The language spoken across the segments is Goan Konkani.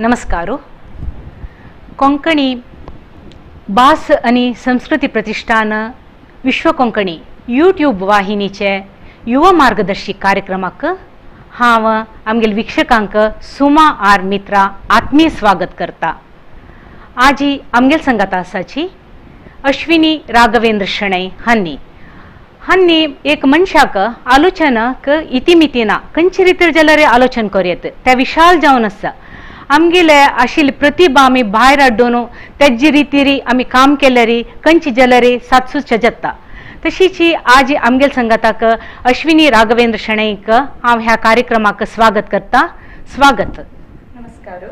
नमस्कार. कोंकणी भास आनी संस्कृती प्रतिष्ठान विश्व कोंकणी यूट्यूब वाहिनीचे युवा मार्गदर्शी कार्यक्रमाक हांव आमगेले वीक्षकांक सुमा आर मित्रा आत्मीय स्वागत करता. आजी आमगेल संगात आसाची अश्विनी राघवेंद्र शणै हांनी हांनी एक मनशाक आलोचनाक इतिमिती ना खंयचे रितीर जाल्यार आलोचन करूं येत त्या विशाल जावन आसा. आमगेले आशिल्ली प्रतिभा आमी भायर हाडून तेजी रितीरी आमी काम केल्यारी खंयची जाल्यार सातसूच जाता. तशीची आज आमगेल संगाताक अश्विनी राघवेंद्र शणैक हांव ह्या कार्यक्रमाक स्वागत करता. स्वागत. नमस्कार.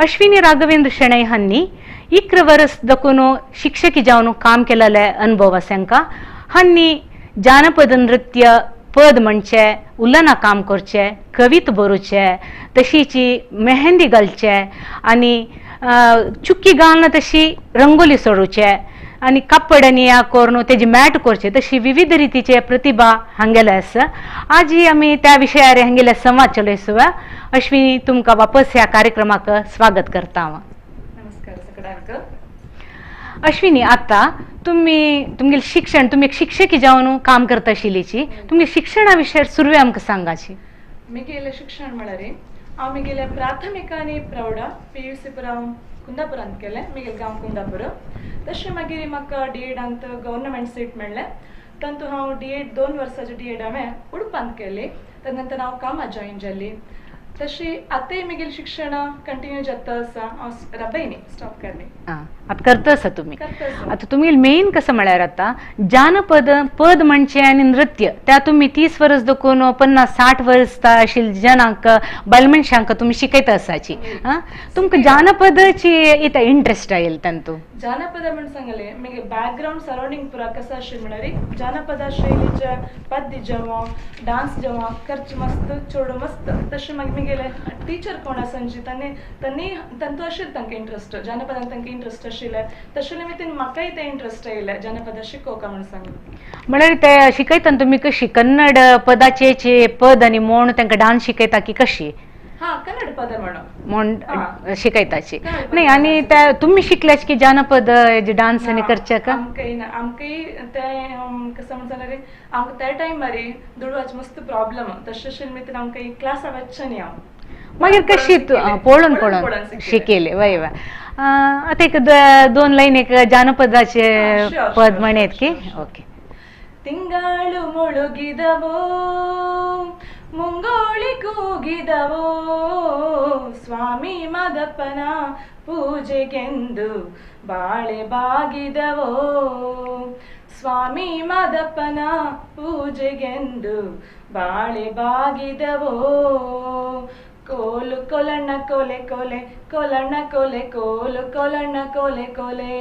अश्विनी राघवेंद्र शणै हांनी 11 वर्स दकून शिक्षकी जावन काम केलेले अनुभव आसा तांकां. हांनी जानपद नृत्य पद म्हणचे उल्लना काम करचे, कवित बरोवचे, तशीची मेहंदी घालचे आनी चुकी घालना तशी रंगोली सोडोवचे आनी कापड आनी ह्या करून तेजी मॅट करचे, तशी विविध रितीचे प्रतिभा हांगेले आसा. आजी आमी त्या विशयार हांगेले संवाद चलयसुया. अश्विनी, तुमकां वापस ह्या कार्यक्रमाक स्वागत करता हांव. नमस्कार सगळ्यांक. अश्विनी, आतां तुमी तुमगेलें शिक्षण, तुमी एक शिक्षकी जावन काम करता आशिल्लीची, तुमगे शिक्षणा विशयार सुरवे आमकां सांगाची. मिगेलें शिक्षण म्हळ्यार हांव मिगेलें प्राथमीक आनी प्रौढ PUC पुरा हांव कुंदापुरांत केलें. मिगेल गांव कुंदापूर. तशें मागीर म्हाका DEd government seat मेळ्ळें. तातूंत हांव DEd 2 वर्सांची DEd हांवें उडपांत केली. ताजे नंतर हांव कामां जॉयन जाली. तशी आतांय मिगेलें शिक्षण कंटिन्यू जाता आसा. हांव राबय न्ही, स्टॉप करनी. आतां करता आसा तुमी. करता आसा. आतां तुमी मेन कसं म्हळ्यार आतां जानपद पद म्हणचे आनी नृत्य त्या तुमी 30 वर्स दकून 50-60 वर्स आशिल्ल्या जनांक बायल मनशांक तुमी शिकयता आसाची. तुमकां जानपदाची इतलो इंट्रस्ट आयल तांतू? जानपद म्हण सांगले मागीर बॅकग्रावंड सरावंडींग पुरा कसं आशिल्लें म्हळ्यार जानपद शैलीचे पद्य जेवण डांस जेवण करचे मस्त चेडूं मस्त. तशें मागीर मिगेले टिचर कोण आसा तांणी तांणी तांतू आशिल्लें तांकां इंट्रस्ट जानपदान तांकां इंट्रस्ट आशिल्लें. तशें निमित्तान म्हाकाय तें इंट्रस्ट आयलें जानपदा शिकोवका म्हण सांगलें. म्हळ्यार ते शिकयता तुमी कशी कन्नड पदाचे पद आनी म्हण तांकां डांस शिकयता की कशी? हा, कन्नड पद म्हणून म्हण शिकयताची नाही. आनी त्या तुमी शिकल्याच की जानपद डांस आनी करचे का? आमकांय ना, आमकांय तें कसं म्हण जाल्यार आमकां त्या टायमार दुडवाचे मस्त प्रॉब्लम. तशें आशिल्लें निमित्तान आमकां क्लासा वचचें न्ही हांव. मागीर कशी पळोवन पळोवन शिकयले. वय वय. आतां एक 2 लायन एक जानपदाचे पद म्हणत की. ओके. ತಿಂಗಳು ಮುಳುಗಿದವೋ ಮುಂಗೋಳಿ ಕೂಗಿದವೋ ಸ್ವಾಮಿ ಮದಪ್ಪನ ಪೂಜೆಗೆಂದು ಬಾಳೆ ಬಾಗಿದವೋ ಸ್ವಾಮಿ ಮದಪ್ಪನ ಪೂಜೆಗೆಂದು ಬಾಳೆ ಬಾಗಿದವೋ ಕೋಲು ಕೊಲಣ್ಣ ಕೋಲೆ ಕೋಲೆ ಕೊಲಣ್ಣ ಕೋಲೆ ಕೋಲು ಕೊಲಣ್ಣ ಕೋಲೆ ಕೋಲೆ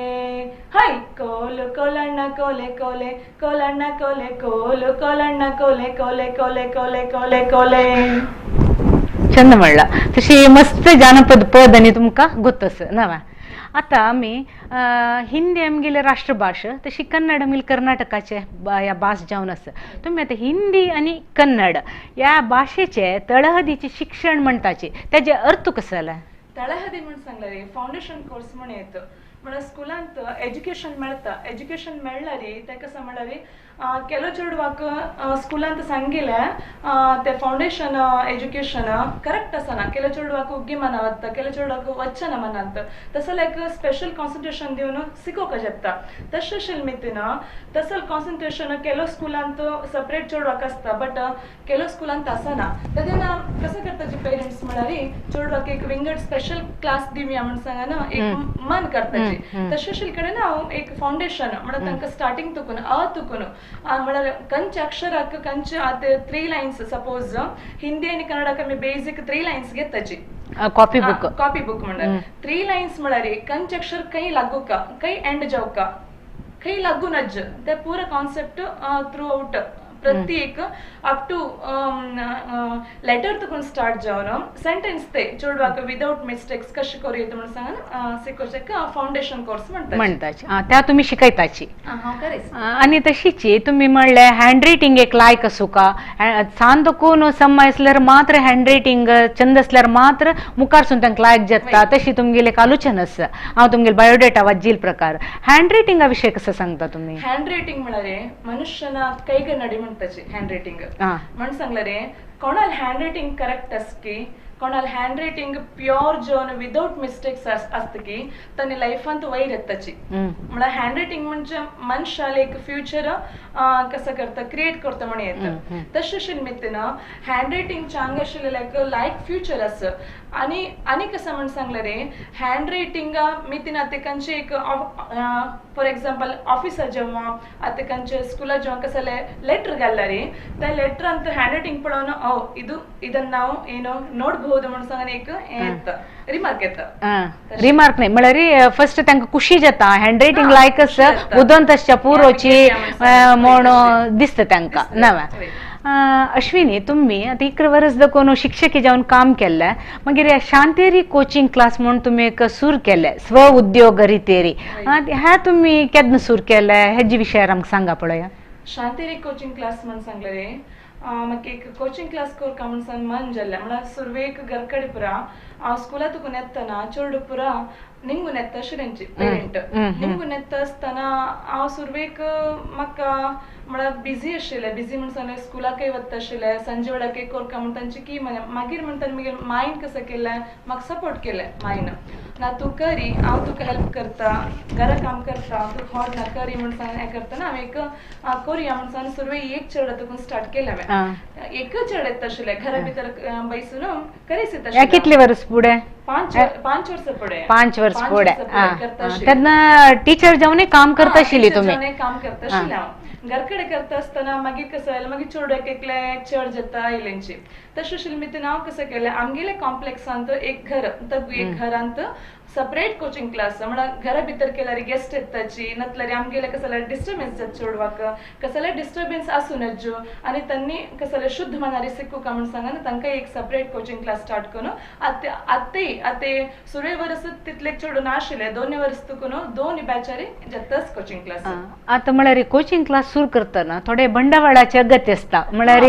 ಹೈ ಕೋಲು ಕೊಲಣ್ಣ ಕೋಲೆ ಕೋಲೆ ಕೊಲಣ್ಣ ಕೋಲೆ ಕೋಲು ಕೊಲಣ್ಣ ಕೋಲೆ ಕೋಲೆ ಕೋಲೆ ಕೋಲೆ ಕೋಲೆ ಕೋಲೆ. ಚಂದ म्हणला. तशी मस्त जानपद पद आनी तुमकां गोत्त नवा. आतां आमी हिंदी आमगेले राष्ट्रभाशा, तशी कन्नड आमगेले कर्नाटकाचे ह्या भास जावन आसा. तुमी आतां हिंदी आनी कन्नड ह्या भाशेचे तळहदीचे शिक्षण म्हणटाचे तेजे अर्थ कसो जाला? तळहदी म्हण सांगले फावंडेशन कोर्स म्हण येत म्हळ्यार स्कुलांत एज्युकेशन मेळटा. एज्युकेशन मेळ्ळ्यार तें कसं म्हळ्यार केलो चेडवाक स्कुलांत सांगिल्लें तें फावंडेशन एज्युकेशन करेक्ट आसना. केलो चेडवाक उग्गी मना वता, केलो चेडवाक वचना मनांत. तसो लायक स्पेशल कॉन्सन्ट्रेशन दिवन शिकोवंक जाता. तशें आशिल्लें मितीन तसो कॉन्सन्ट्रेशन केलो स्कुलांत सेपरेट चेडवाक आसता बट केलो स्कुलांत आसना. तेन्ना कसं करता जी पेरंट्स म्हळ्यार चेडवाक एक विंगड स्पेशल क्लास दिवया म्हण सांगना एक मन करता जी. तशें आशिल्ले कडेन हांव एक फावंडेशन म्हळ्यार तांकां स्टार्टींग तुकून अ तुकून म्हळ्यार कंच अक्षराक कंच आतां 3 लायन्स सपोज हिंदी आनी कन्नडाक आमी बेजीक 3 लायन्स घेताची कॉपी बुक. कॉपी बुक म्हळ्यार 3 लायन्स म्हळ्यार कंच अक्षर खंय लागूका खंय एंड जावका खंय लागू नज ते पुरा कॉन्सेप्ट थ्रू आउट प्रत्येक अप टू लेटर तुकून स्टार्ट जावन सेंटेन्स ते चेडवाक विदाउट मिस्टेक्स कशें करूं येता म्हणून सांगून शिकोवचेक फावंडेशन कोर्स म्हणटाची. त्या तुमी शिकयताची. हांव करीस. आनी तशीची तुमी म्हणलें हँड रायटिंग एक लायक आसूका सान दकून सम्मा आसल्यार मात्र हँड रायटिंग चंद आसल्यार मात्र मुखार सून तांकां लायक जाता तशी तुमगेली एक आलोचन आसा. हांव तुमगेले बायोडेटा वाजील प्रकार हँड रायटिंगा विशय कसो सांगता तुमी? हँड रायटिंग म्हळ्यार मनुष्यನ ಕೈಗನ್ನಡಿ म्हणटाची हँड रायटिंग म्हण सांगलें रे कोणाल हँड रायटिंग करेक्ट आसकी कोणाल हँड रायटिंग प्योर जावन विदाउट मिस्टेक्स आसता की तांणी लायफांत वयर येताची. म्हळ्यार हँड रायटिंग म्हणजे मनशाले एक फ्युचर कसं करता क्रिएट करता म्हण येता. तशें निमित्तान हँड रायटिंग चांग आशिल्लें लायक लायक फ्युचर आसा. आनी आनी कसं म्हण सांगलें रे हँड रायटिंगा मितीन आतां एक फॉर एक्झाम्पल ऑफिसा जेव्हा आतां स्कुला जेव्हा कसं ಲೆಟರ್ घालला रे त्या ಲೆಟರ್ ಹ್ಯಾಂಡ್ ರೈಟಿಂಗ್ ಪಡೋನು ಓ ಇದು ಇದನ್ನ ನಾವು ಏನೋ ನೋಡಬಹುದು म्हणून एक रिमार्क येता. रिमार्क नाही म्हळ्यार फर्स्ट तांकां खुशी जाता हँड रायटिंग लायक आसा उदंत आसच्या पुरोची म्हण दिसता तांकां नव्या. अश्विनी तुम्ही आतां 11 वर्स दकून शिक्षकी जावन काम केल्लें, मागीर शांतेरी कोचिंग क्लास म्हूण तुमी एक सुरू केलें स्व उद्योग रितेरी, ह्या तुमी केन्ना सुरू केलें हेजे विशयार आमकां सांगा पळया. शांतेरी कोचिंग क्लास म्हण सांगलें रे म्हाका एक कोचिंग क्लास करका म्हण सांग मन जाल्लें. म्हळ्यार सुरवेक घरकडे पुरा हांव स्कुला तुकून येतना चेडूं पुरा निंगून येता आशिल्लें पेरंट निंगून येता आसतना हांव सुरवेक म्हाका म्हळ्यार बिजी आशिल्लें. बिजी म्हण सांगलें स्कुलाकय वता आशिल्लें सांजे वेळाकय करका म्हण तांची की मागीर म्हणटा मागीर मायन कसं केलें म्हाका सपोर्ट केलें मायन ना तूं करी हांव तुका हेल्प करता घरा काम करता तूं हॉट ना करी म्हण सांग हें करतना हांवें एक करुया म्हण सांग सुरवेक एक चेडो तुकून स्टार्ट केलें हांवें. एकच चेडो येता आशिल्लें घरा भितर बैसून करीस येता. कितले वर्स फुडें? 5 वर्सां फुडें. 5 वर्स फुडें तेन्ना टिचर जावन काम करता आशिल्ली तुमी? काम करता आशिल्लें हांव घरकडे करता आसतना. मागीर कसं जालें मागीर चेडूं एकले चड जाता आयलेंची तशें आशिल्लें मितीन हांव कसं केलें आमगेले कॉम्प्लेक्सांत एक घर एक घरांत सपरेट कोचिंग क्लास म्हळ्यार घरा भितर केल्यार गेस्ट येताची नतल्यार आमगेले कसं जाल्यार डिस्टर्बन्स जाता चेडवाक कसं जाल्यार डिस्टर्बन्स आसूं नजो आनी तांणी कसं जाल्यार शुद्ध मनारी शिकूका म्हूण सांगून तांकां एक सपरेट कोचिंग क्लास स्टार्ट करून आतां आतांय आतां सुरवे वर्स तितले चेडूं नाशिल्लें 2 वर्स तुकून 2 बॅचारी जाताच कोचिंग क्लास. आतां म्हळ्यार कोचिंग क्लास सुरू करतना थोडे बंडवाळाचे अगत्य आसता म्हळ्यार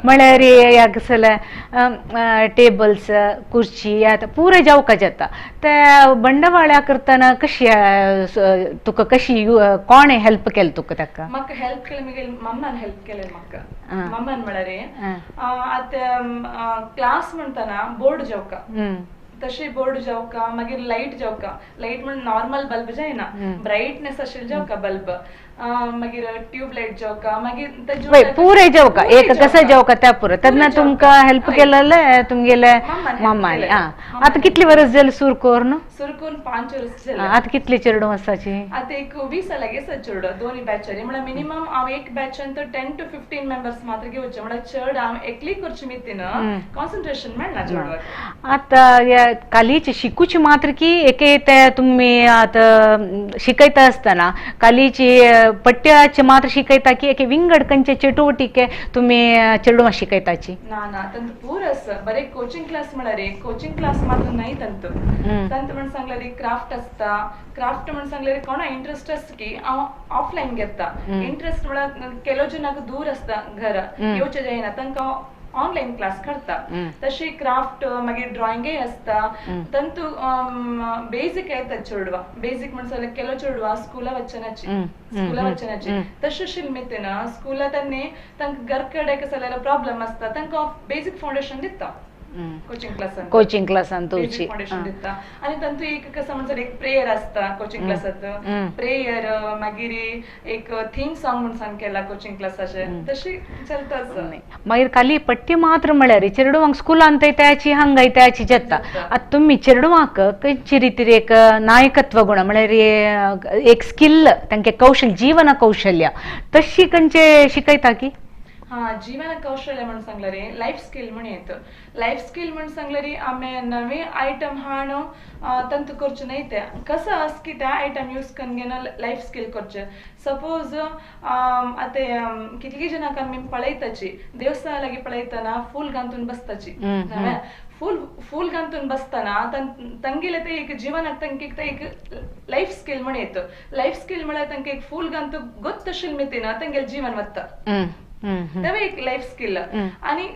म्हळ्यार ह्या कसं टेबल्स खुर्ची आतां पुरो जावका जाता त्या बंडवाळा करतना कशी तुका कशी कोण हेल्प केलें तुका ताका? म्हाका हेल्प केलें मागीर मम्मान हेल्प केलें म्हाका. मम्मान म्हळ्यार आतां क्लास म्हणटना बोर्ड जावका तशें बोर्ड जावका मागीर लायट जावका लायट म्हण नॉर्मल बल्ब जायना ब्रायटनेस आशिल्लें जावका बल्ब मागीर ट्यूब लायट जावका मागीर पुरे जावका एक कसं जावका त्या पुरो तेन्ना तुमकां हेल्प केलें तुमगेले मम्मानी. आतां कितले वर्स जालें सुरू करून? सुरू करून 5 वर्स जालें. आतां कितले चेडूं आसाची? आतां एक 20 लागीं आसा चेडूं 2 बॅचारी म्हळ्यार मिनिमम हांव एक बॅचान तर 10 to 15 members मात्र घेवचें म्हळ्यार चड हांव एकली करची मितीन कॉन्सन्ट्रेशन मेळना चेडवाक. आतां कालीचे शिकूचे मात्र की एके ते तुमी आतां शिकयता आसतना कालीची पट्ट्याचे मात्र शिकयता की एके विंगड खंयचे चटुवटिके तुमी चेडवां शिकयताची? ना ना तंत पूर आसा बरें कोचिंग क्लास म्हळ्यार कोचिंग क्लास मात्र न्हय तंत तंत म्हण सांगल्यार क्राफ्ट आसता क्राफ्ट म्हण सांगल्यार कोणा इंट्रस्ट आसता की हांव ऑफलायन घेता इंट्रस्ट म्हळ्यार केलो जेन्ना दूर आसता घरा येवचें जायना तांकां ऑनलायन क्लास करता. तशी क्राफ्ट मागीर ड्रॉइंगय आसता तंतू बेजीक येता चेडवां बेजीक म्हण सांगल्यार केलो चेडवां स्कुला वचनाची स्कुला वचनाची तशें आशिल्लें मितीन स्कुला तांणी तांकां घर कडेन कसो जाल्यार प्रॉब्लम आसता तांकां बेजीक फावंडेशन दिता कोचिंग क्लासान. कोचिंग क्लासान तुमची फावंडेशन दिता आनी तांतू एक कसं म्हणसार एक प्रेयर आसता कोचिंग क्लासांत प्रेयर मागीर एक थीम सॉंग म्हण सांग केला कोचिंग क्लासाचे तशी चलता. मागीर खाली पट्टी मात्र म्हळ्यार चेडवांक स्कुलांत त्याची हांगा त्याची जाता. आतां तुमी चेडवांक खंयची रितीर एक नायकत्व गुण म्हळ्यार एक स्किल तांचे कौशल्य जीवन कौशल्य तशी खंयचे शिकयता की? हा, जीवन कौशल्य म्हण सांगला रे लायफ स्किल म्हण येत. लायफ स्किल म्हण सांगला रे आमी नवे आयटम हाणू तंतु करचें न्हय ते कसं आस की त्या आयटम यूज करून घेवन लायफ स्किल करचें. सपोज आतां कितली जणांक आमी पळयताची देवस्थाना लागीं पळयतना फूल घालून बसताची, नव्या फूल फूल घालून बसतना तांगेले ते एक जिवनाक तांकां ते एक लायफ स्किल म्हण येत. लायफ स्किल म्हळ्यार तांकां एक फूल घालून गोत्त शिल्मितीन तांगेलें जीवन वता, तेवे एक लायफ स्किल. आणि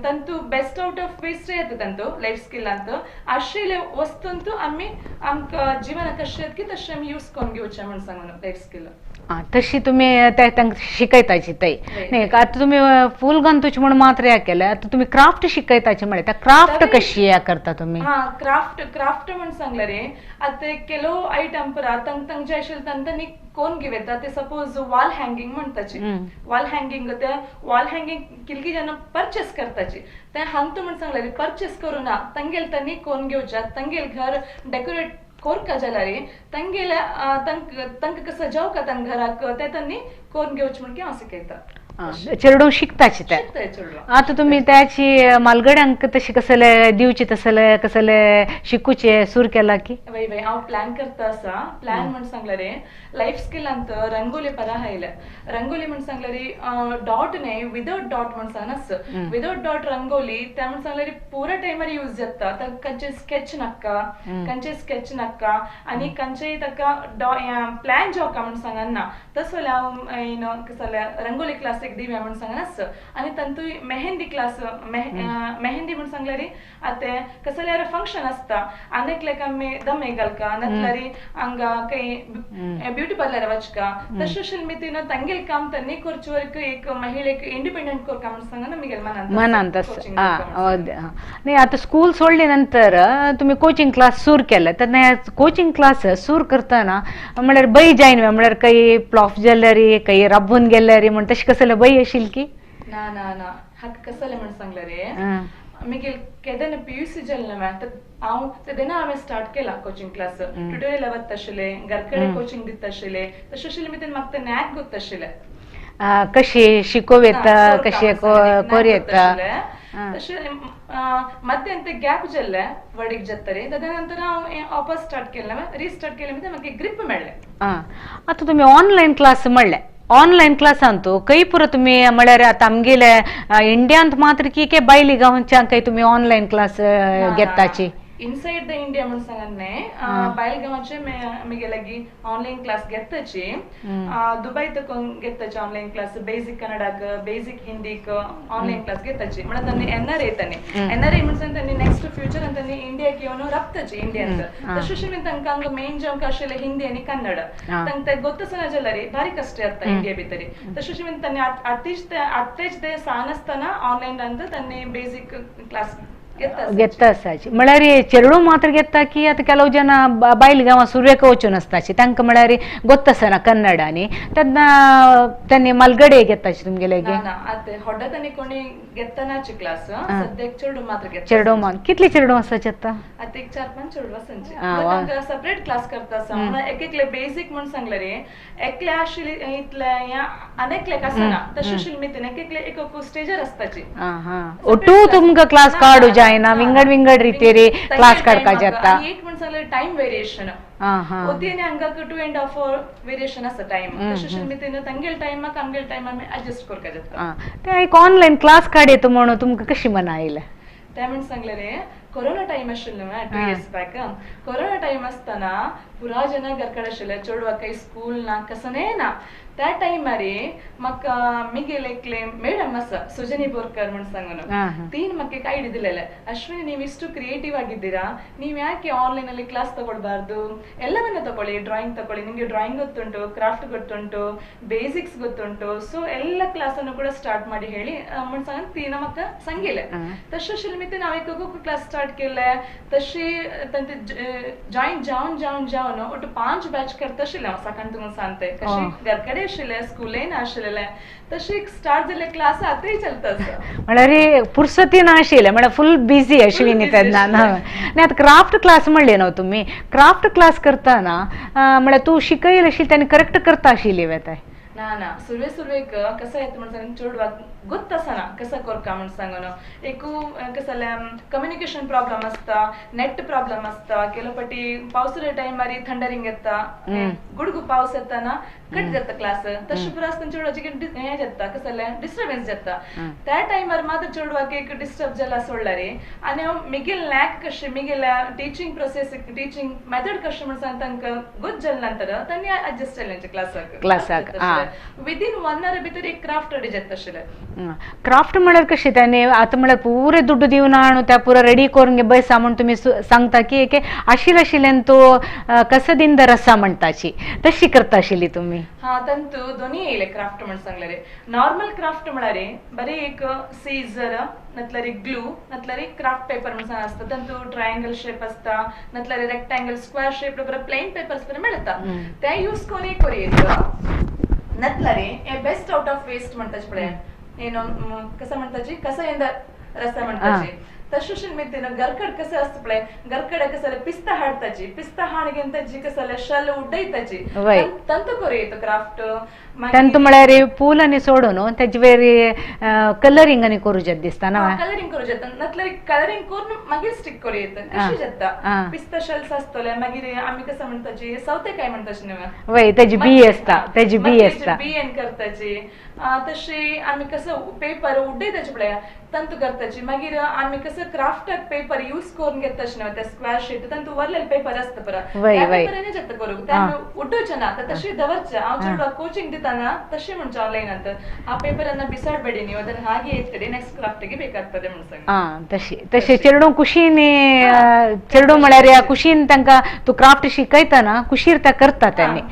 ತಂತು ಬೆಸ್ಟ್ ಔಟ್ ಆಫ್ ವೇಸ್ಟ್ येता ತಂತು ಲೈಫ್ ಸ್ಕಿಲ್ ಅಂತ आशिल्ले वस्तूंतु आमी आमकां जिवनाक कशें येता की तशें आमी यूज करून घेवचें म्हण सांगून लायफ स्किल. आं, तशी तुमी तांकां शिकयताची थंय न्ही. आतां तुमी फूल घालतूच म्हण मात्र हें केलें, आतां तुमी क्राफ्ट शिकयताची म्हळें, त्या क्राफ्ट कशी हें करता तुमी? हा, क्राफ्ट क्राफ्ट म्हण सांगलें रे आतां केलो आयटम परा तांकां तांचे आशिल्ले तांकां कोण घेवता ते सपोज वॉल हँगिंग म्हणताची, वॉल हँगिंग ते वॉल हँगिंग कितली जाणां परचेस करताची ते हांगतो म्हण सांगलें परचेस करूं ना तांगेले तांणी कोण घेवच्या तांगेले घर डेकोरेट कोरका जाल्यार तांगेले तांकां कसं जावका तांकां घराक ते तांणी कोण घेवचें म्हण हांव शिकयता. चेडूं शिकताची ते आतां तुमी त्याची मालगड्यांक तशी कसले दिवची तसले कसले शिकूचे सूर केला की? वय वय, हांव प्लॅन करता आसा. प्लॅन म्हण सांगले रे लायफ स्किल अंत रंगोली परा आयले. रंगोली म्हण सांगले रे डॉट न्हय विदाउट डॉट म्हण सांगनास, विदाउट डॉट रंगोली ते म्हण सांगले रे पुरा टायमार यूज जाता. ताका खंयचे स्केच नाका, खंयचे स्केच नाका आनी खंयचेय ताका प्लॅन जावका म्हण सांगना. तसो जाल्यार हांव कसले रंगोली क्लास एक दिव्या म्हण सांगनास. आनी तांतूय मेहंदी क्लास, मेहंदी म्हण सांगले रे आतां कसल्यार फंक्शन आसता आनेकल्याक आमी दमे घालका नातल्यार हांगा खंय ब्युटी पार्लर वचका तशें शिल्मितीन तांगेले काम तांणी करचे वरक एक महिलेक इंडिपेंडंट करका म्हण सांगना मिगेल मनांत. न्ही, आतां स्कूल सोडले नंतर तुमी कोचिंग क्लास सूर केले तेन्ना कोचिंग क्लास सूर करतना म्हळ्यार बई जायन म्हळ्यार काही प्लॉफ जाल्यार काही राबून गेल्यार म्हण तशें कसले बई आशिल्ली की? ना ना ना, हाका कसले म्हण सांगले रे मिगेल केदना पीयूसी जालें न्हय हांव तेन्ना हांवें स्टार्ट केला कोचिंग क्लास. ट्युटोरियल वता आशिल्लें, घर कडेन कोचिंग दिता आशिल्लें. तशें आशिल्लें मितीन म्हाका तें नॅक गोत्त आशिल्लें कशी शिकोव येता कशी कोर येता. तशें मध्यान ते गॅप जाल्लें वडीक जातरी ताच्या नंतर हांव वापस स्टार्ट केलें, रिस्टार्ट केलें मितीन म्हाका ग्रीप मेळ्ळें. आतां तुमी ऑनलायन क्लास म्हणलें, ऑनलायन क्लासांतू खंय पुरो तुमी म्हळ्यार आतां आमगेले इंडियांत मात्र की के बायली गांवच्यान खंय तुमी ऑनलायन क्लास घेताची? इनसाइड the India म्हण सांगन न्हय, बायल गांवाचे मिगे लागीं ऑनलायन क्लास घेताची. दुबय तकून घेताची ऑनलायन क्लास, बेजीक कन्नडाक बेजीक हिंदीक ऑनलायन क्लास घेताची. म्हणल्यार तांणी एनआरआय, तांणी एनआरआय म्हणून तांणी नेक्स्ट फ्युचर तांणी इंडियाक येवन राबताची इंडियांत. तशें मी तांकां हांगा मेन जावंक आशिल्लें हिंदी आनी कन्नड, तांकां ते गोत्तसना जाल्यार भारी कश्ट जाता इंडिया भितर. तशें मी तांणी आतांच आतांच ते सान आसतना ऑनलायन तांणी बेजीक क्लास घेता आसाची. म्हळ्यार चेडूं मात्र घेता की आतां ಕೆಲವು ಜನ बायल गांवां सुर्वेक वचून आसताची तांकां म्हळ्यार गोत्त आसना कन्नड आनी तेन्ना तांणी मालगडे घेताची तुमगेले? होड्डा तांणी कोणी घेतनाची क्लास, सद्याक चेडूं मात्र घेता. चेडूं मान कितली चेडूं आसाची आतां? आतां एक 4-5 चेडूं आसाची. सेपरेट क्लास करता आसा. म्हणून एक एकले बेजीक म्हण सांगले रे एकले आशिल्ले इतले आनी एकल्याक आसना तशें आशिल्लें मितीन एक एकले एक स्टेजर आसताची. ಒಟ್ಟು तुमकां क्लास काडू जायना, विंगड विंगड रितीरी क्लास काडपा जाता. एक म्हण सांगले टायम वेरिएशन ओतीने हांगा 2.5 our variation आसा टायम. तशें मितीन तांगेले टायमाक आमगेले टायम आमी एडजस्ट करपा जाता. ते एक ऑनलायन क्लास काडयता म्हणून तुमकां कशी मना आयलें? ते म्हण सांगले रे कोरोना टायम आशिल्लो न्हय 2 इयर्स बॅक. कोरोना टायम आसतना पुरा जाणां घरकडेन आशिल्ले, चेडवाक काही स्कूल ना कसलें ना. त्या टायमार म्हाका मिगेले एकले ಮೇಡಮ್ आसा ಸುಜನಿ ಬೋರ್ಕರ್ म्हण सांगून, ತೀನ್ म्हाका एक ಐಡಿ ದಿಲ್ಲೆಲೆ, ಅಶ್ವಿನಿ ನೀವು ಇಷ್ಟು ಕ್ರಿಯೇಟಿವ್ ಆಗಿದ್ದೀರಾ, ನೀವು ಯಾಕೆ ಆನ್ಲೈನ್ ಅಲ್ಲಿ ಕ್ಲಾಸ್ ತಗೊಳ್ಬಾರ್ದು, ಎಲ್ಲವನ್ನ ತಗೊಳ್ಳಿ, ಡ್ರಾಯಿಂಗ್ ತಗೊಳ್ಳಿ, ನಿಮಗೆ ಡ್ರಾಯಿಂಗ್ ಗೊತ್ತುಂಟು, ಕ್ರಾಫ್ಟ್ ಗೊತ್ತುಂಟು, ಬೇಸಿಕ್ಸ್ ಗೊತ್ತುಂಟು, ಸೊ ಎಲ್ಲ ಕ್ಲಾಸ್ ಅನ್ನು ಕೂಡ ಸ್ಟಾರ್ಟ್ ಮಾಡಿ ಹೇಳಿ म्हण सांगून ती म्हाका सांगिल्लें. तशें आशिल्लें मितीन हांवें एक क्लास स्टार्ट केले. तशी तांचे जॉईन जावन जावन जावन ಒಟ್ಟು 5 ಬ್ಯಾಚ್ करता आशिल्लें हांव सकाळ तुमकां सांगते कशी घरकडेन आशिल्लें, स्कुलय नाशिल्लें, तशी स्टार्ट जाल्ले क्लास आतांय चलता आसा. म्हळ्यार पुरसती नाशिल्लें, म्हळ्यार फुल बिजी अश्विनी तेन्ना. आनी आतां क्राफ्ट क्लास म्हणले न्हू तुमी, क्राफ्ट क्लास करतना म्हळ्यार तूं शिकयल आशिल्लें तेन्ना करेक्ट करता आशिल्ली वेताय? ना ना सुरवे सुरवेक कसं येता म्हण सांगून चेडवाक गोत्त आसना कसं करका म्हण सांगून एक कसं कम्युनिकेशन प्रॉब्लम आसता, नेट प्रॉब्लम आसता, ಕೆಲವು ಪಟ್ಟಿ पावसाच्या टायमार थंडरिंग येता, गुडगु पावस येताना कट जाता क्लास, तशें पुरो आसतना चेडवाचे हें जाता कसलें डिस्टर्बन्स जाता. त्या टायमार मात्र चेडवाक एक डिस्टर्ब जाला सोडला रे. आनी हांव मिगेल नॅक कशें Miguel teaching process teaching method कशें म्हण सांग तांकां गोत जाले नंतर तांणी एडजस्ट जालें क्लासाक क्लासाक. विदीन 1 our भितर एक क्राफ्ट रेडी जाता आशिल्लें. क्राफ्ट म्हळ्यार कशें ताणें आतां म्हळ्यार पुरे दुड्डू दिवन हाडून त्या पुरो रेडी करून घे बसा म्हूण तुमी सांगता की एक आशिल्लें आशिल्ल्यान तो कसदिंद रसा म्हणटाची तशी करता आशिल्ली तुमी. हा तंतू दोन्ही येयले क्राफ्ट म्हण सांगले रे. नॉर्मल क्राफ्ट म्हळ्यार बरें एक सीजर नतल्यार एक ग्लू नतल्यार एक क्राफ्ट पेपर म्हण सांग आसता, तंतू ट्रायंगल शेप आसता नतल्यार रेक्टेंगल स्क्वेअर शेप बरें प्लेन पेपर्स बरें मेळटा, ते यूज करून एक करूं नतल्यार हे बेस्ट आउट ऑफ वेस्ट म्हणटाचे पळय ಏನು कस म्हणताची कसं रसा म्हणताची तशें मितीन गरकड कसं असतं पळय गरकड कसं पिस्ता हाडताची पिस्ता हाडगेन कसं शल उड्डयताची तंतू करूं येतो क्राफ्ट. तंतू म्हळ्यार फूल आनी सोडून तेजे वयर कलरींग आनी करूं जाता दिसता ना, कलरींग करूं जाता नतल्यार कलरींग करून मागीर स्टिक करूं येता कशें जाता. पिस्ता शेल्स आसतले मागीर आमी कसं म्हणताची सवतेकाय म्हणताची न्हय वय तेजी बी आसता तेजी बी आसता बी एन करताची तशी आमी कसं पेपर उड्डयताची पळय तंतू करताची. मागीर आमी कसं क्राफ्टाक पेपर यूज करून घेता न्हय ते स्क्वेअर शीट तंतू वरलेले पेपर आसता परत त्या पेपरांनी जाता करूंक ते आमी उड्डोवचे ना तर तशी दवरचे. हांव चेडवाक कोचिंग दिताना तशें म्हणचें ऑनलायनांत ಆ ಪೇಪರನ್ನ ಬಿಸಾಡಬೇಡಿ ನೀವು, ಅದನ್ನ ಹಾಗೆ ಇರ್ತದೆ ನೆಕ್ಸ್ಟ್ ಕ್ರಾಫ್ಟ್ಗೆ ಬೇಕಾಗ್ತದೆ म्हण सांग. तशी तशें चेडूं खुशीन चेडूं म्हळ्यार ह्या खुशीन तांकां तूं क्राफ्ट शिकयतना खुशीर ते करता त्यांनी.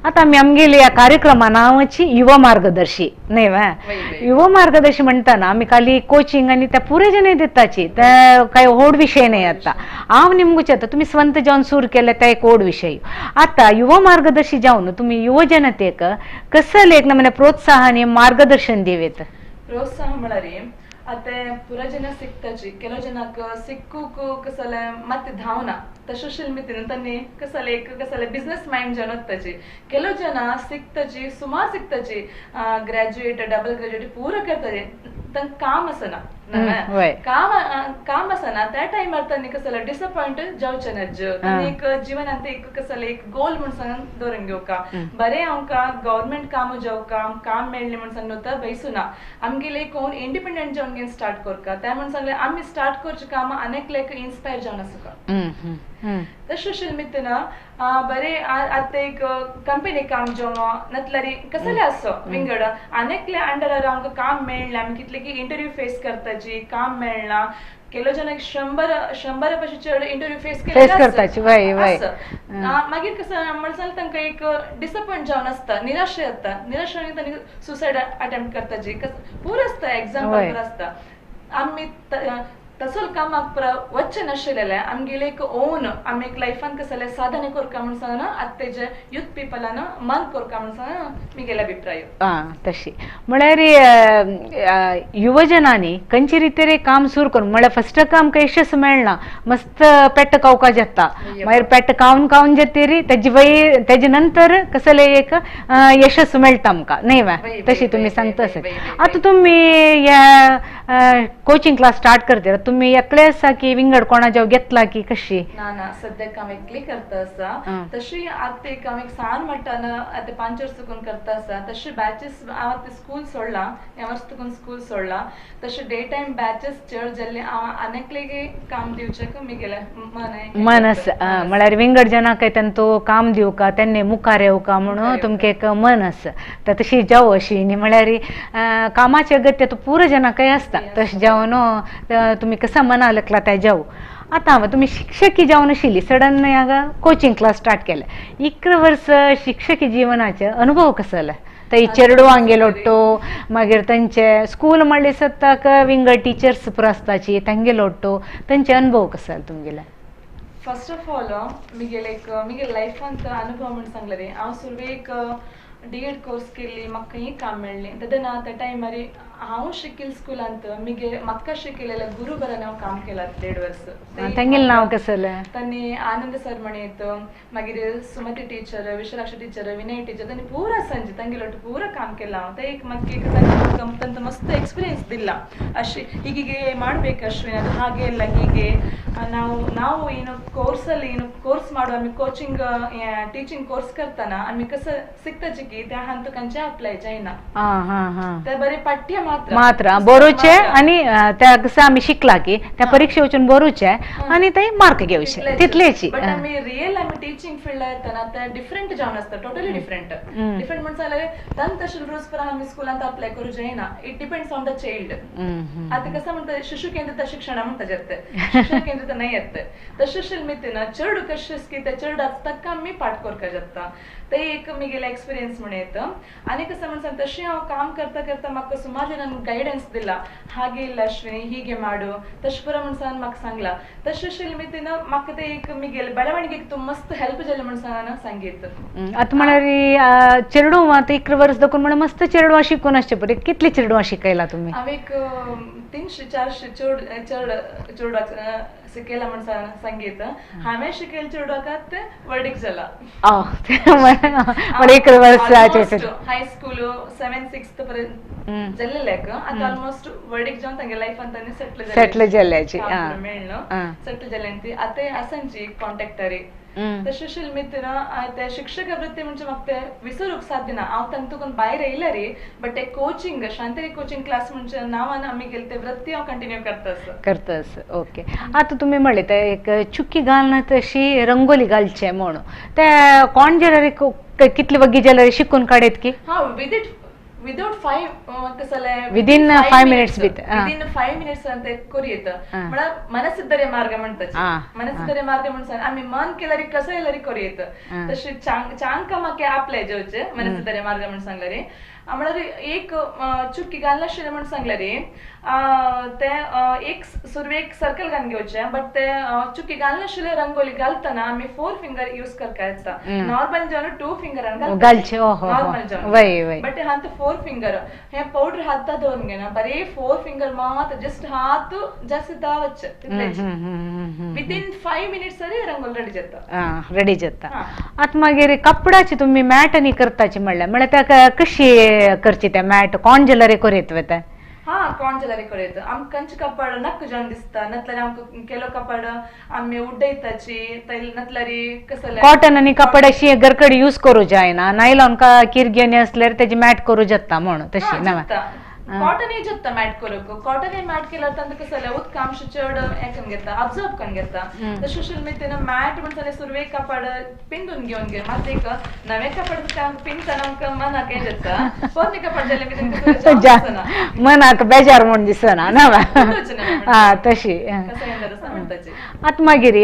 आता आमी आमगेली ह्या कार्यक्रमा नांवाची युवा मार्गदर्शी न्हय वा, युवा मार्गदर्शी म्हणटाना आमी खाली कोचिंग आनी त्या पुरे जण दिताची ते काय व्हड विशय न्हय. आतां हांव निमगूच आतां तुमी स्वंत जावन सुरू केले ते एक व्हड विशय. आतां युवा मार्गदर्शी जावन तुमी युव जनतेक कसले एक नमुने प्रोत्साहन आनी मार्गदर्शन दिवेत? प्रोत्साहन म्हळ्यार आतां पुरा ಜನ ಸಿಕ್ತಾಚಿ ಕೆಲವು ಜನಕ್ಕೆ ಸಿಕ್ಕೂಕು ಕಸಲೆ ಮತ್ತೆ ಧಾವನ ತಶಶಿಲ್ ಮಿತಿನ ತನ್ನಿ ಕಸಲೆ ಕಸಲೆ ಬಿಸ್ನೆಸ್ ಮೈಂಡ್ ಜನ ಹೋಗ್ತಾಚಿ. ಕೆಲವು ಜನ ಸಿಕ್ತಾಚಿ ಸುಮಾರು ಸಿಕ್ತಾಚಿ ಗ್ರಾಜುಯೇಟ್ ಡಬಲ್ ಗ್ರಾಜುಯೇಟ್ ಪೂರ ಕರ್ತಾರೆ ತಂಗ ಕಾಮಸನ काम काम आसना त्या टायमार तांणी कसले डिसपॉयंट जावचें ना, तांणी एक जीवन एक कसले एक गोल म्हण सांगून दवरून घेवका बरें आमकां गव्हर्मेंट काम जावका काम मेळ्ळें म्हण सांगून तर बैसुना आमगेले कोण इंडिपेंडंट जावन घेवन स्टार्ट करका त्या म्हण सांगलें आमी स्टार्ट करचें काम अनेक इन्स्पायर जावन आसुका. तशें मितना बरें आतां एक कंपनी काम जावं नातल्यार कसलें आसो विंगड अनेकले अंडरार आमकां काम मेळ्ळें आमी कितले की इंटरव्यू फेस करताची काम मेळना केलो जण 100 पशी चड इंटरव्यू फेस करताची मागीर कसं म्हणसाल तांकां एक डिसपॉयंट जावन आसता, निराशा येता, निराशा तांणी सुसायड अटेम्प्ट करताची पूर आसता एग्जाम्पल पूर आसता. आमी तसो कामाक वच्चें नाशिल्लें आमगेले एक ओन आमी एक लायफान कसलें साधन करका म्हण सांगना आतां तेजे युथ पिपलान मन करका म्हण सांगना मिगेले अभिप्राय. तशी म्हळ्यार युवजनांनी खंयचे रितीर काम सुरू करून म्हळ्यार फस्ट आमकां यशस मेळना, मस्त पेट खावपा जाता, मागीर पेट खावन खावन जातरी तेजे वयर तेजे नंतर कसलें एक यशस मेळटा आमकां न्हय वा, तशी तुमी सांगता आसत. आतां तुमी ह्या कोचिंग क्लास स्टार्ट करता तुम्ही एकले आसा की विंगड कोणा जेव घेतला की कशी? ना ना सद्याक हांव एकली करता आसा. तशी आतां एक हांव एक सान मट्टान आतां 5 वर्स चुकून करता आसा. तशे बॅचीस हांव आतां स्कूल सोडला, ह्या वर्स तुकून स्कूल सोडला, तशे डे टायम बॅचीस चड जाल्ले हांव आनीकले काम दिवचें मिगेलें मन मन आसा. म्हळ्यार विंगड जनाक तांचो काम दिवका तेन्ना मुखार येवका म्हणून तुमकां एक मन आसा तर तशी जावं अशी न्ही. म्हळ्यार कामाचे अगत्य पुरो जनाकय आसता तशें जावन तुमी कसं मना लकला त्या जाऊ. आतां तुमी शिक्षकी जावन आशिल्ली सडन हांगा कोचिंग क्लास स्टार्ट केले, 11 वर्स शिक्षकी जीवनाचे अनुभव कसो जाले? थंय चेडवांगेलो लोट्टो मागीर तांचे स्कूल म्हणले सत्ताक विंगड टिचर्स पुरो आसताची तांगे लोट्टो तांचे अनुभव कसो जाले तुमगेले? फर्स्ट ऑफ ऑल मिगेले एक मिगेले लायफांत अनुभव म्हण सांगले रे. हांव सुरवेक डी एड कोर्स केली, म्हाका खंय काम मेळ्ळें तेन्ना त्या टायमार हांव शिकील स्कुलांत मिगे म्हाका शिकयलेल्या गुरू बरें हांव काम केलां 1.5 वर्स. तेंगेलें नांव कसलें? तांणी आनंद सर म्हणयत, मागीर Sumathi teacher, Vishalakshi teacher, Vinay teacher, तांणी पुरा संज तांगेलो पुरा काम केलां हांव. ते एक म्हाका एक तांकां मस्त एक्सपिरियन्स दिला ಅಶ್ ಹೀಗೀಗೆ ಮಾಡ್ಬೇಕು ಅಶ್ವಿನ್, ಅದು ಹಾಗೆ ಅಲ್ಲ ಹೀಗೆ ನಾವು ನಾವು ಏನು ಕೋರ್ಸಲ್ಲಿ ಏನು ಕೋರ್ಸ್ ಮಾಡುವ ಆಮಿ ಕೋಚಿಂಗ್ ಟೀಚಿಂಗ್ ಕೋರ್ಸ್ करताना आमी कसं शिकताचे की त्या हांतु कंचे अप्लाय जायना, ते बरे पाठ्य मात्र मात्र बरोवचे आनी त्या कसं आमी शिकला की त्या परीक्षे वचून बरोवचे आनी ते मार्क घेवचे तितलेची. बट आमी रियल आमी टीचिंग फिल्डार येतना ते डिफरंट जावन आसता, टोटली डिफरंट. डिफरंट म्हण जाल्यार तान तशें रूल्स पर आमी स्कुलांत अप्लाय करूं जायना, it depends on the child. आता कसं म्हणतात शिशु केंद्रित शिक्षण म्हणतात ते, शिशु केंद्रित नाही येत तशें मितीन चेडू कशें की ते चेडाक ताका आमी पाठ करपाक जाता, ते एक मिगेले एक्सपिरियन्स म्हण येता. आनी कसं म्हण सांग तशें हांव काम करता करता म्हाका सुमार जाणांनी गायडन्स दिला, हागे ಇಲ್ಲ ಅಶ್ವಿನಿ ಹೀಗೆ ಮಾಡು तशें पुरो म्हण सांग म्हाका सांगला. तशें मितीन म्हाका ते एक मिगेले ಬೆಳವಣಿಗೆಗೆ ತುಂಬ मस्त हेल्प जालें म्हण सांग सांगीत. आतां म्हळ्यार चेडूं आतां 11 वर्स दाखोवन म्हळ्यार मस्त चेडवां शिकून आसचें पडटा, कितलीं चेडवां शिकयला तुमी? हांव एक 300-400 चेड चेडवाक शिकयला म्हण सांगीत. हांवें शिकयलें चेडवाक ते वर्डीक जाला. म्हळ्यार 11 वर्साचें हायस्कूल 7th 6th पर्यंत जाल्लें, आतां ऑलमोस्ट वर्डीक जावन तांगे लायफान तांणी सेटल सेटल जाल्ल्याची मेळ्ळो, सेटल जाल्ल्यान ती आतां आसांची कॉन्टेक्टरी. तशें मितीन ते शिक्षक वृत्ती म्हणजे म्हाका ते विसरूंक साध्य ना. हांव तांतून भायर येयला रे, बट ते कोचिंग शांतरी कोचिंग क्लास म्हणजे नांवान आमी गेले ते वृत्ती हांव कंटिन्यू करता करता. ओके, आतां तुमी म्हणलें ते एक चुकी घालना तशी रंगोली घालचें म्हणून, ते कोण जाल्यार कितले वगी जाल्यार शिकून काडयत की? हां, विदाउट 5 कसले विदिन 5 मिनिट्स विदिन 5 मिनिट्स ಅಂತ ಕೊರಿಯತ್ತ म्हळ्यार मनसिद्धरे मार्ग म्हणतात. मनसिद्धरे मार्ग म्हणून आम्ही मन केल्यारी कसं येल्यारी ಕೊರಿಯತ್ತ तशें चांग म्हाका आपले जेवचे मनसिद्धरे मार्ग म्हणून सांगल्यारी. म्हळ्यार एक चुकी घालनाशिल्लें म्हण सांगल्यारी ते एक सुरवेक सर्कल घालून घेवचें, बट ते चुकी घालनाशिल्ले रंगोली घालतना आमी 4 फिंगर यूज करता येता. नॉर्मल जेवण 2 फिंगरान घालचे नॉर्मल जेवण, बट हांत 4 फिंगर हे पावडर हाता दवरून घेना बरे 4 फिंगर मात जस्ट हात जास्त दावचे विदिन 5 मिनिट्स रंगोली रेडी जाता. रेडी जाता. आतां मागीर कपडाची तुमी मॅट आनी करताची म्हणल्यार म्हळ्यार ताका कशी करची त्या मॅट कोण जाल्यार करयत वता? हा, कोण जाल्यार करयत. आमकां कंच कपड नक्क जावन दिसता, नतल्यार आमकां केलो कपड आमी उडयताची, नतल्यार कसले कॉटन आनी कपड अशी घरकडे यूज करूं जायना, नायलॉन का किरग्यानी असल्यार तेजी मॅट करूं जाता म्हणून तशी ना? कॉटन जाता मॅट करूंक, कॉटन मॅट केल्यार तांकां कसं उदक अंश चड हें करून घेता, अब्जॉर्ब करून घेता. तशें मितीन मॅट म्हण जाल्यार सुरवेक कपड पिंदून घेवन घे, मात एक नवें कपड पिंदतना आमकां मनाक हें जाता, पोरणे कपड जालें मितीन मनाक बेजार म्हूण दिसना ना? हा, तशी. आतां मागीर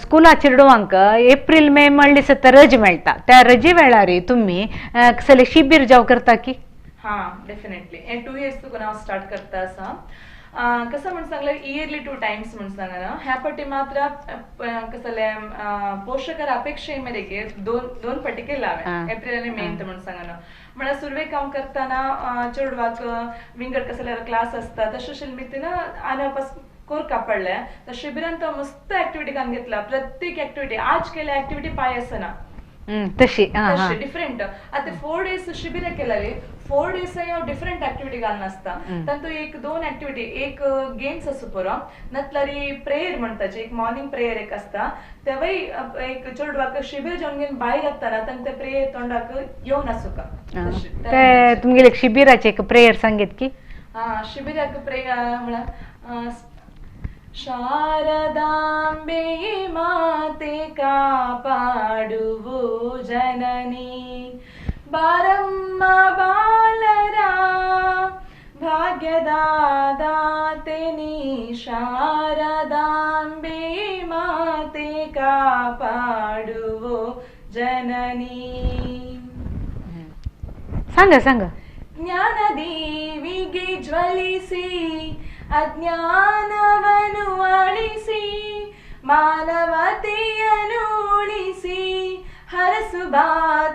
स्कुला चेडवांक एप्रील मे म्हणले दिसता रज मेळटा, त्या रजे वेळार तुमी कसले शिबीर जावं करता की? हां, डेफिनेटली. हे 2 इयर्स तुका हांव स्टार्ट करता आसा. कसं म्हण सांगलें इयरली 2 टायम्स म्हण सांगना. ह्या फावटी मात्र कसले पोशकर अपेक्षे मेरेन 2 फावटी केला हांवें, एप्रील आनी मेंत म्हण सांगना. म्हळ्यार सुरवेक हांव करतना चेडवाक विंगड कसले क्लास आसता तशें मितीन आनी वापस कोरका पडलें. तर शिबिरांत हांव मस्त एक्टिविटी घालून घेतला, प्रत्येक एक्टिविटी आज केल्या एक्टिविटी पांय आसना तशी तशी डिफरंट. आतां 4 डेज शिबिर केला रे, 4 डेज हांव डिफरंट एक्टिविटी घालून आसता. तातूंत 1-2 एक्टिविटी, एक गेम्स आसूं पुरो, नतल्यार प्रेयर म्हणटाचे एक मॉर्निंग प्रेयर एक आसता, तेवय एक चेडवाक शिबीर जावन घेवन भायर येतना तांकां ते प्रेयर तोंडाक येवन आसूका. ते तुमगेले शिबिराचे एक प्रेयर सांगीत की? हा, शिबिराक प्रेयर म्हळ्यार शारदांबे माते कापाडुवु जननी, बारम्मा बालरा भाग्यदादाते शारदांबे माते कापाडुवु जननी. सांगा सांगा. ಜ್ಞಾನದೇವಿಗೆ ಜ್ವಲಿಸಿ ಅಜ್ಞಾನವನ್ನು ಅಳಿಸಿ ಮಾನವತೆಯನ್ನು ಉಳಿಸಿ ಹರಸು ಬಾ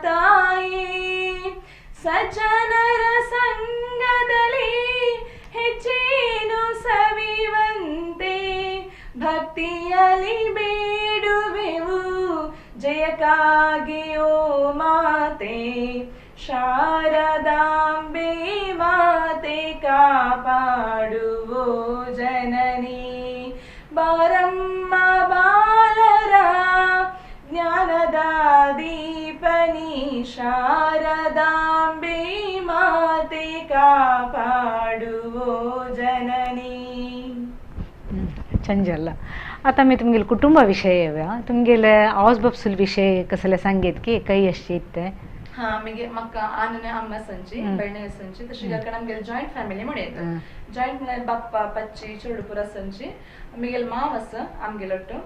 ತಾಯೇ, ಸಜ್ಜನರ ಸಂಗದಲ್ಲಿ ಬೆಳಕಾಗಿಯೋ ಮಾತೆ ಶಾರದಾಂಬೆ ಮಾತೆ ಕಾಪಾಡುವೋ ಜನನಿ ಬಾರಮ್ಮ ಬಾಲರ ಜ್ಞಾನದ ದೀಪನಿ ಶಾರದಾಂಬೆ ಮಾತೆ ಕಾಪಾಡುವೋ ಜನನಿ. ಚಂಜಲ್ಲ. आतां मी तुमगेले कुटुंबा विशय येवया. तुमगेले आवस बापसूल विशय कसले सांगेत की काही अशी ते? हा, मागीर म्हाका आनन अम्मा संची भयणी संची तशी घरकडे आमगेले जॉयंट फॅमिली म्हणून. जॉयंट म्हळ्यार बाप्पा पच्ची चेडूपुरा संची आमगेले माव आसा आमगेलोट्टू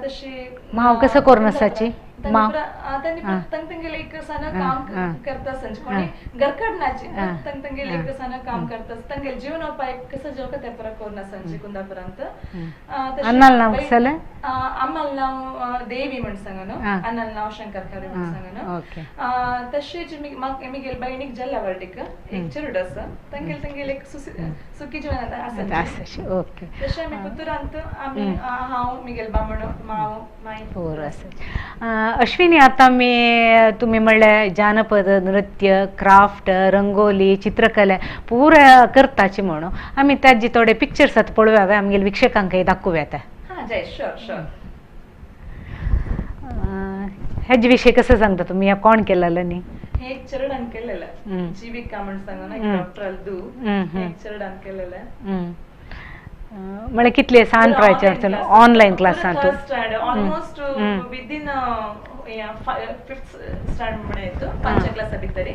तशी. माव कसो करून आसाची? तंग एक सान काम करता संची कोणी घरकडनाची तंग तंगेले एक सान काम करता तंगेले जीवनोपाय कसं जेवका ते पुरा करून संची कुंदापुरांत. अन्नाल नाव कसले? अम्माल नाव देवी म्हण सांगनो, अन्नाल नाव शंकर खरे म्हण सांगनो. तशेंच मिगेल बहिणीक जल्ला वर्टीक एक चेडूट आसा तंगेल तंगेल एक सुखी जीवन आसा. ओके. तशें आमी पुतुरांत आमी हांव मिगेल बामण माव माय पोर आसा. अश्विनी, आतां मी तुमी म्हणलें जानपद नृत्य क्राफ्ट रंगोली चित्रकला पुरा करताची म्हणून आमी ताजे थोडे पिक्चर्स आतां पळोवया, आमगेले वीक्षकांकय दाखोवया ते. हां जय, शुअर शुअर. हेजे विशय कसं सांगता तुमी? कोण केलेलं न्ही? हे एक चेडवान केलेलं जीविका म्हण सांगून एक डॉक्टर अल्दू एक चेडवान केलेलं. म्हळ्यार कितले सान प्रायचे ऑनलायन क्लासान? ऑलमोस्ट विदिन फिफ्थ स्टँडर्ड म्हण येतो पंच क्लासा भितर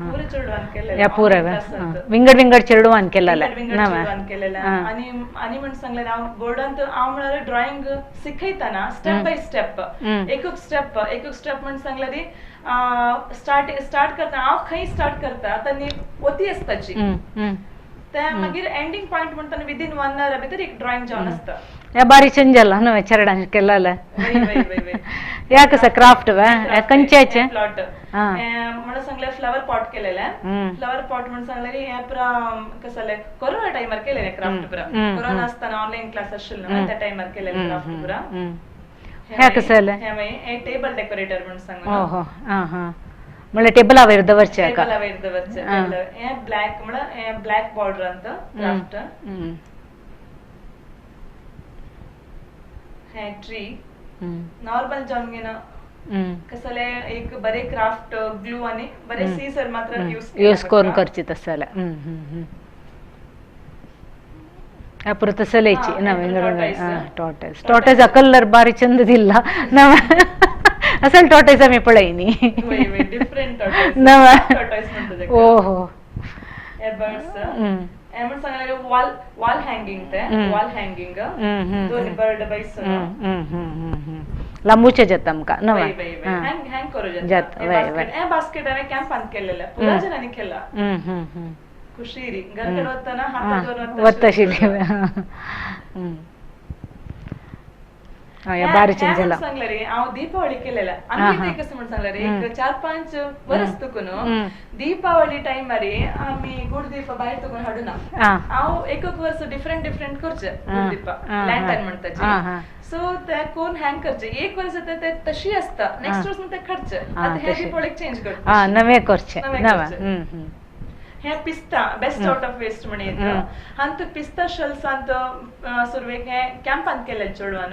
पुरा चेडवान केलेलं. पुरा विंगड विंगड चेडवान केलेलं. विंगड केलेलं. आणि आणि म्हण सांगलें हांव बोर्डांत हांव म्हळ्यार ड्रॉइंग शिकयतना स्टेप बाय स्टेप एक स्टेप एक स्टेप म्हण सांगलें स्टार्ट स्टार्ट करता हांव खंय स्टार्ट करता तांणी वती आसताची ते मागीर एंडिंग पॉइंट म्हणटा विदिन 1 our भितर एक ड्रॉइंग जावन आसता. ह्या बारी चेंज जाला न्हय चेरडान केलेलें. ह्या कसं क्राफ्ट वे खंयच्याचे प्लॉट म्हणून सांगलें फ्लावर पॉट केलेलें. फ्लावर पॉट म्हणून सांगलें हे पुरा कसले कोरोना टायमार केलेलें क्राफ्ट पुरा. कोरोना आसतना ऑनलायन क्लास आशिल्लो त्या टायमार केलेलें क्राफ्ट पुरा. ह्या कसले? हे टेबल डेकोरेटर म्हणून सांगलें. ओहो हां हां, म्हळ्यार टेबला वयर दवरचें. टेबला वयर दवरचें. हे ब्लॅक म्हळ्यार ब्लॅक बॉर्डर अंत क्राफ्ट. हे ट्री नॉर्मल जावन कसले एक बरे क्राफ्ट ग्लू आणि बरे सीसर मात्र यूज करून करची तसले. अपुर तसलेची नवे टॉर्टोइज. टॉर्टोइजा कलर बारी चंद दिल्ला नवे असल टॉर्टोइज आमी पळयनी. डिफरंट नवे टॉर्टोइज म्हणटा. ओहो हे बर्ड्स हे म्हण सांगलें वॉल वॉल हँगिंग ते वॉल हँगिंग दोन बर्ड बैसून लांबूचे जाता आमकां नवे हँग हँग करू जाता. हे बास्केट हांवें कॅम्पांत केलेलें पुरा जणांनी केला खुशीरी घरकडे वतना हातात वता आशिल्ली. बारी चेंज जाला. सांगलें रे हांव दीपावली केलेलें. आमी कसं म्हण सांगलें रे एक 4-5 वर्स तुकून दीपावली टायमार आमी गुडदीप भायर तुकून हाडूना. हांव एक एक वर्स डिफरंट डिफरंट करचें गुडदीप लँटर्न म्हणटा. सो ते कोण हँग करचे एक वर्स ते तशी आसता नेक्स्ट वर्स ते खर्चे. आतां हे दीपावलीक चेंज करता नवे करचे नवे. हे पिस्ता बेस्ट आउट ऑफ वेस्ट म्हण येता. आनी तो पिस्ता शेल्स आनी सुरवेक हे कॅम्पांत केले चेडवान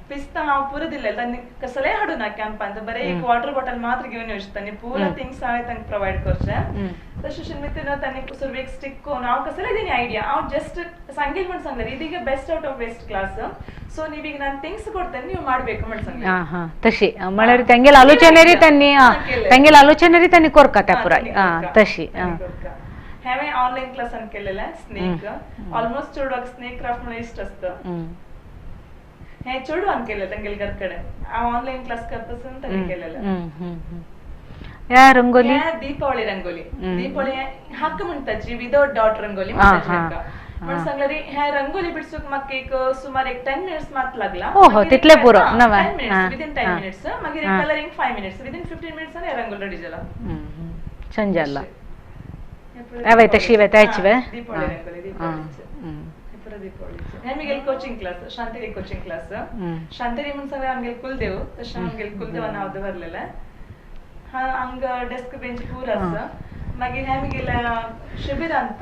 पिस्ता हांव पुरो दिलें तांणी कसलेय हाडूना कॅम्पांत बरें एक वॉटर बॉटल मात्र घेवन येवचें तांणी पुरो थिंग्स हांवें तांकां प्रोवायड करचें. तशें मित्र तांणी सुरवेक स्टीक करून हांव कसलेय दिनी आयडिया हांव जस्ट सांगील म्हण सांगलें ಇದೀಗ best out of waste class so ನೀವೀಗ ನಾನು ಥಿಂಗ್ಸ್ ಕೊಡ್ತೇನೆ ನೀವು ಮಾಡ್ಬೇಕು म्हण सांगलें. तशी म्हळ्यार तेंगेल आलोचने री त्यांनी तेंगेल आलोचने री त्यांनी कोरका त्या पुराय तशी. हांवें ऑनलायन क्लासान केलेलें स्नेक ऑलमोस्ट चेडवाक स्नेक क्राफ्ट म्हणून इश्ट आसता. हें चेडवान केलें तेंगेले घर कडेन हांव ऑनलायन क्लास करता आसतना ताणें केलेलें. ह्या रंगोली दीपावली रंगोली दीपावली हाका म्हणटाची विदाउट डॉट रंगोली म्हणटाची हाका म्हण सांगलें रे ह्या रंगोली बिडसूक म्हाका एक सुमार एक 10 मिनट्स मात लागला. ओहो तितले पुरो 10 मिनट्स विदिन 10 मिनट्स मागीर कलरिंग 5 मिनट्स विदिन 15 मिनट्स आनी रंगोली रेडी जाला. चंद जाला. हय तशी वे त्याची वे दीपावली रंगोली दीपावलीची दसरा दीपावळीचे हे आमगेले coaching class, Shanteri coaching class. Shanteri म्हण सांगल्यार आमगेले कुलदेव, तशें आमगेले कुलदेवा नांव दवरलेलें. हा हांगा डेस्क बेंच पूर आसा. मागीर हे आमगेल्या शिबिरांत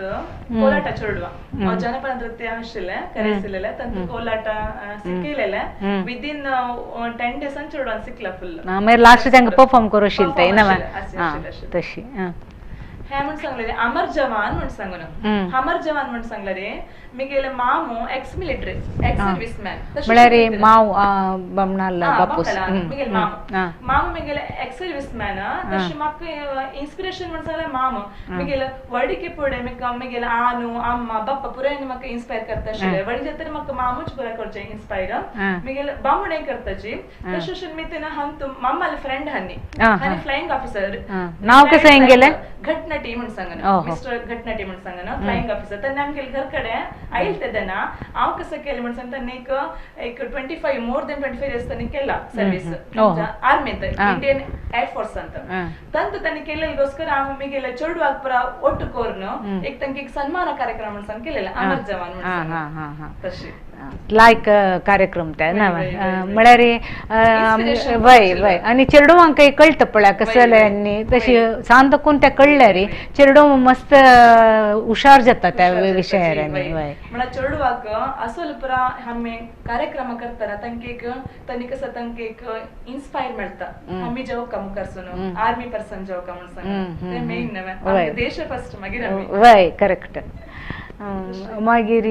कोलाटा चेडवां जनपद नृत्य आशिल्लें करेसिलेलें, तांकां कोलाटा शिकयलेलें विदीन 10 डेसान चेडवान शिकला फुल्ल. मागीर लास्ट तांकां परफॉर्म करूं आशिल्लें ते ना तशी. हे म्हण सांगलें रे अमर जवान म्हण सांगून, अमर जवान म्हण सांगलें रे मिगेले मामू ex military ex service man, म्हळ्यार माव बामणाल बापूस मिगेले मामू, मामू मिगेले एक्स सर्वीस मॅन. तशें म्हाका इन्स्पिरेशन म्हण सांगलें मामू मिगेले वडिके पुढे मिगेले आनू अम्मा बाप्पा पुराय म्हाका इन्स्पायर करता आशिल्ले. वडी जातरी म्हाका मामूच पुराय करचें इन्स्पायर, मिगेले बामणें करताची. तशें मी तेन्ना हांग मामाले फ्रेंड हानी हानी फ्लायिंग ऑफिसर, नाव कसं हेंगेलें घटनटी म्हण सांगना, मिस्टर घटनटी म्हण सांगना, फ्लायिंग ऑफिसर. तेन्ना आमगेले घर कडेन आयल तेन्ना हांव कसं केलें म्हण सांग, तेन्ना एक 25 मोर दॅन 25 इयर्स तांणी केला सर्वीस आर्मींत, इंडियन एअरफोर्सांत. तंत तांणी केलेलेಗೋस्कर हांव मिगेले चेडवाक पुरा ಒಟ್ಟು करून एक तांकां एक सन्मान कार्यक्रम म्हण सांग केलेले अमर जवान म्हण तशी लायक कार्यक्रम ते ना म्हळ्यार वय वय. आनी चेडवांकय कळटा पळय कसले आनी तशी सांत कोण त्या कळ्ळ्यार चेडूं मस्त हुशार जाता त्या विशयार. वय म्हळ्यार चेडवाक असोल पुरा आमी कार्यक्रम करतना तांकां एक तांणी कसं तांकां एक इन्स्पायर मेळटा, आमी जेवका मुखार आर्मी पर्सन जेवका म्हण सांग मेन देश फस्ट मागीर. वय करेक्ट. मागीर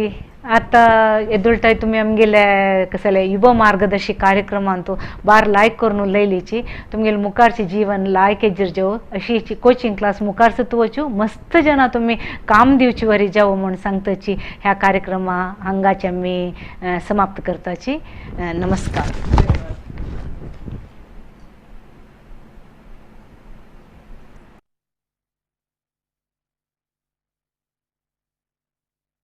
आतां येदोळटाय तुमी आमगेले कसले युवा मार्गदर्शी कार्यक्रमांतू बार लायक करून लयलीची तुमगेले मुखारचे जीवन लायक हेजेर जेव अशी कोचिंग क्लास मुखार सुद्दां वचूं मस्त जना तुमी काम दिवची वरी जावो म्हूण सांगताची ह्या कार्यक्रमा हांगाचे आमी समाप्त करताची. नमस्कार.